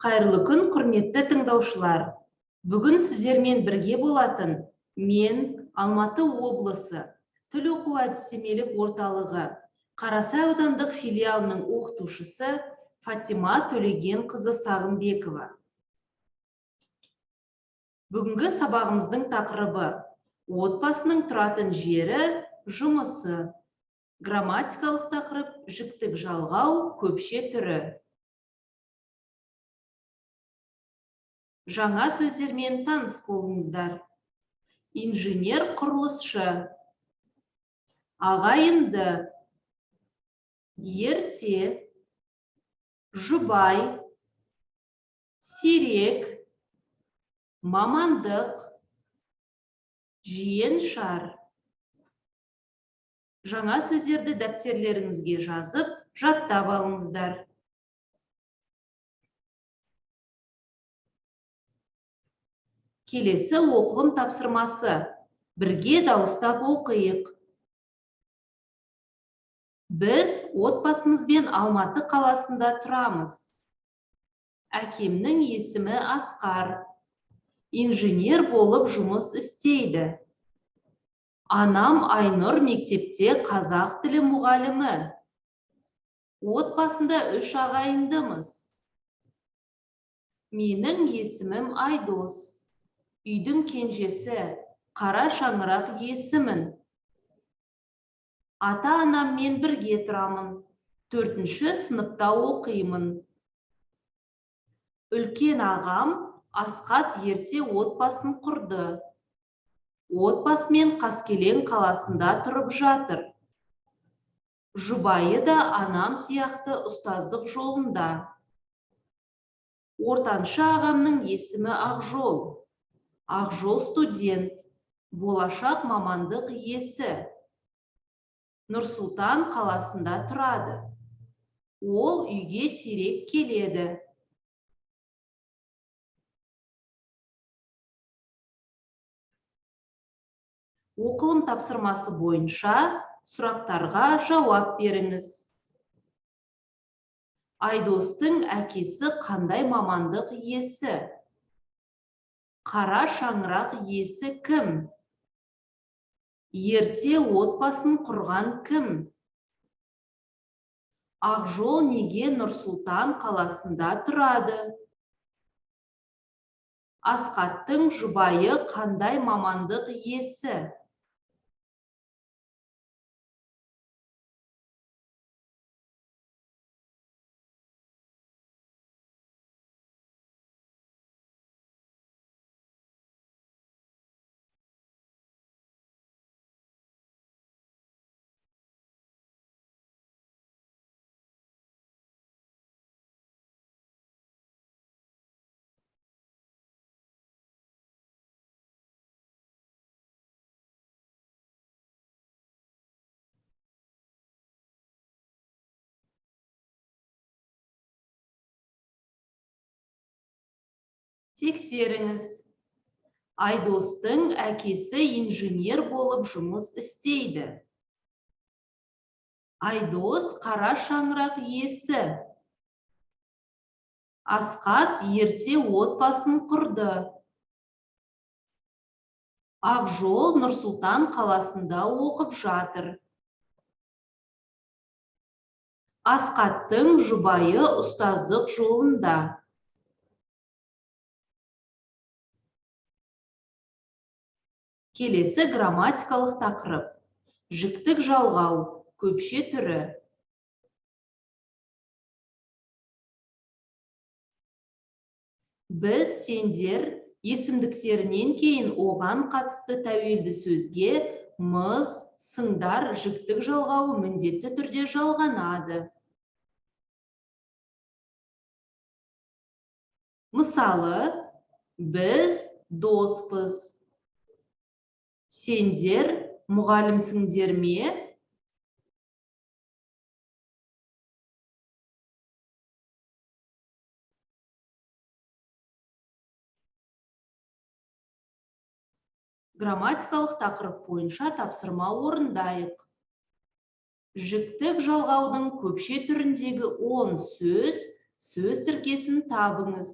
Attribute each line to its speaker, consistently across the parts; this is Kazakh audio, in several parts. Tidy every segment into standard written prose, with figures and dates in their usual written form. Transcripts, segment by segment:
Speaker 1: Қайырлы күн, құрметті тыңдаушылар! Бүгін сіздермен бірге болатын мен, Алматы облысы тіл оқу әдістемелік орталығы Қарасай аудандық филиалының оқытушысы Фатима Төлегенқызы Сағымбекова. Бүгінгі сабағымыздың тақырыбы: отбасының тұратын жері, жұмысы. Грамматикалық тақырып: жіктік жалғау, көпше түрі. Жаңа сөздермен таныс болыңыздар. Инженер құрылысшы, ағайынды, ерте, жұбай, сирек, мамандық, жиеншар. Жаңа сөздерді дәптерлеріңізге жазып, жаттап алыңыздар. Келесі оқылым тапсырмасы. Бірге дауыстап оқиық. Біз отбасымызбен Алматы қаласында тұрамыз. Әкемнің есімі Асқар. Инженер болып жұмыс істейді. Анам Айнұр мектепте қазақ тілі мұғалімі. Отбасында 3 ағайындымыз. Менің есімім Айдос. Үйдің кенжесі, қара шаңырақ иесімін. Ата-анаммен бірге тұрамын. 4-ші сыныпта оқимын. Үлкен ағам Асқат ерте отбасын құрды. Отбасымен Қаскелең қаласында тұрып жатыр. Жұбайы да анам сияқты ұстаздық жолында. Ортаншы ағамның есімі Ақжол. Ақжол студент, болашақ мамандық иесі. Нұр-Сұлтан қаласында тұрады. Ол үйге сирек келеді. Оқылым тапсырмасы бойынша сұрақтарға жауап беріңіз. Айдостың әкесі қандай мамандық иесі? Қара шаңырақ иесі кім? Ерте отбасын құрған кім? Ақжол неге Нұр-Сұлтан қаласында тұрады? Асқаттың жұбайы қандай мамандық иесі? Тексеріңіз. Айдостың әкесі инженер болып жұмыс істейді. Айдос қара шаңырақ иесі. Асқат ерте отбасын құрды. Ақжол Нұр-Сұлтан қаласында оқып жатыр. Асқаттың жұбайы ұстаздық жолында. Келесі грамматикалық тақырып. Жіктік жалғау, көпше түрі. Біз, сендер есімдіктерінен кейін оған қатысты тәуелді сөзге мыз, сыңдар жіктік жалғауы міндетті түрде жалғанады. Мысалы, біз доспыз. Сендер мұғалімсіңдер ме? Грамматикалық тақырып бойынша тапсырма орындайық. Жіктік жалғаудың көпше түріндегі 10 сөз Сөз тіркесін табыңыз.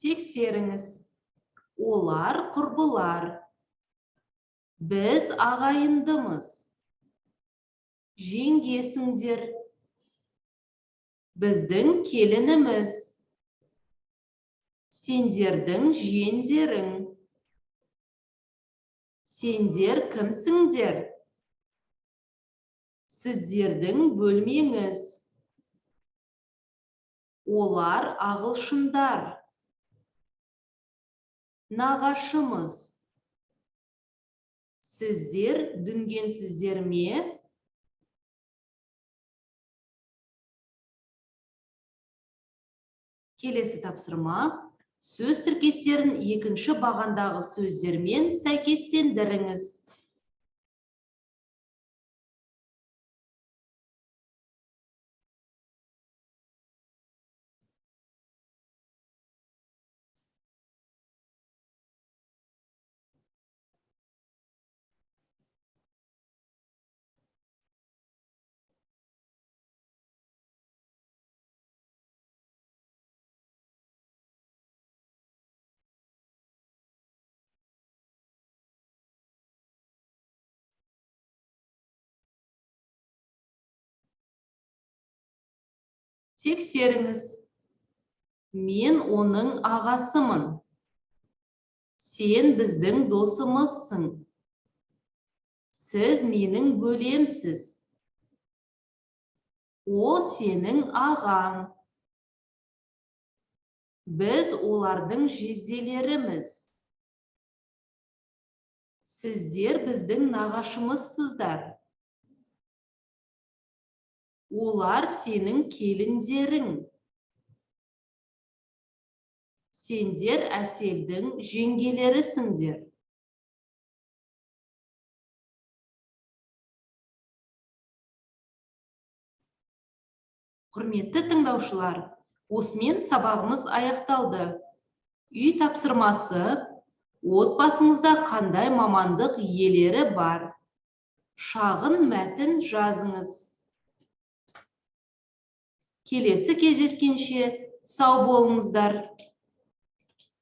Speaker 1: Тексеріңіз. Олар құрбылар. Біз ағайындымыз. Жеңгесіңдер. Біздің келініміз. Сендердің жиендерің. Сендер кімсіңдер? Сіздердің бөлмеңіз. Олар ағылшындар. Нағашымыз. Сіздер дүнгенсіздер ме? Келесі тапсырма. Сөз тіркестерін екінші бағандағы сөздермен сәйкестендіріңіз. Тексеріңіз. Мен оның ағасымын. Сен біздің досымызсың. Сіз менің бөлемсіз. Ол сенің ағаң. Біз олардың жезделеріміз. Сіздер біздің нағашымызсыздар. Олар сенің келіндерің. Сендер Әселдің жеңгелерісіңдер. Құрметті тыңдаушылар, осымен сабағымыз аяқталды. Үй тапсырмасы: отбасыңызда қандай мамандық иелері бар? Шағын мәтін жазыңыз. Келесі кездескенше сау болыңыздар.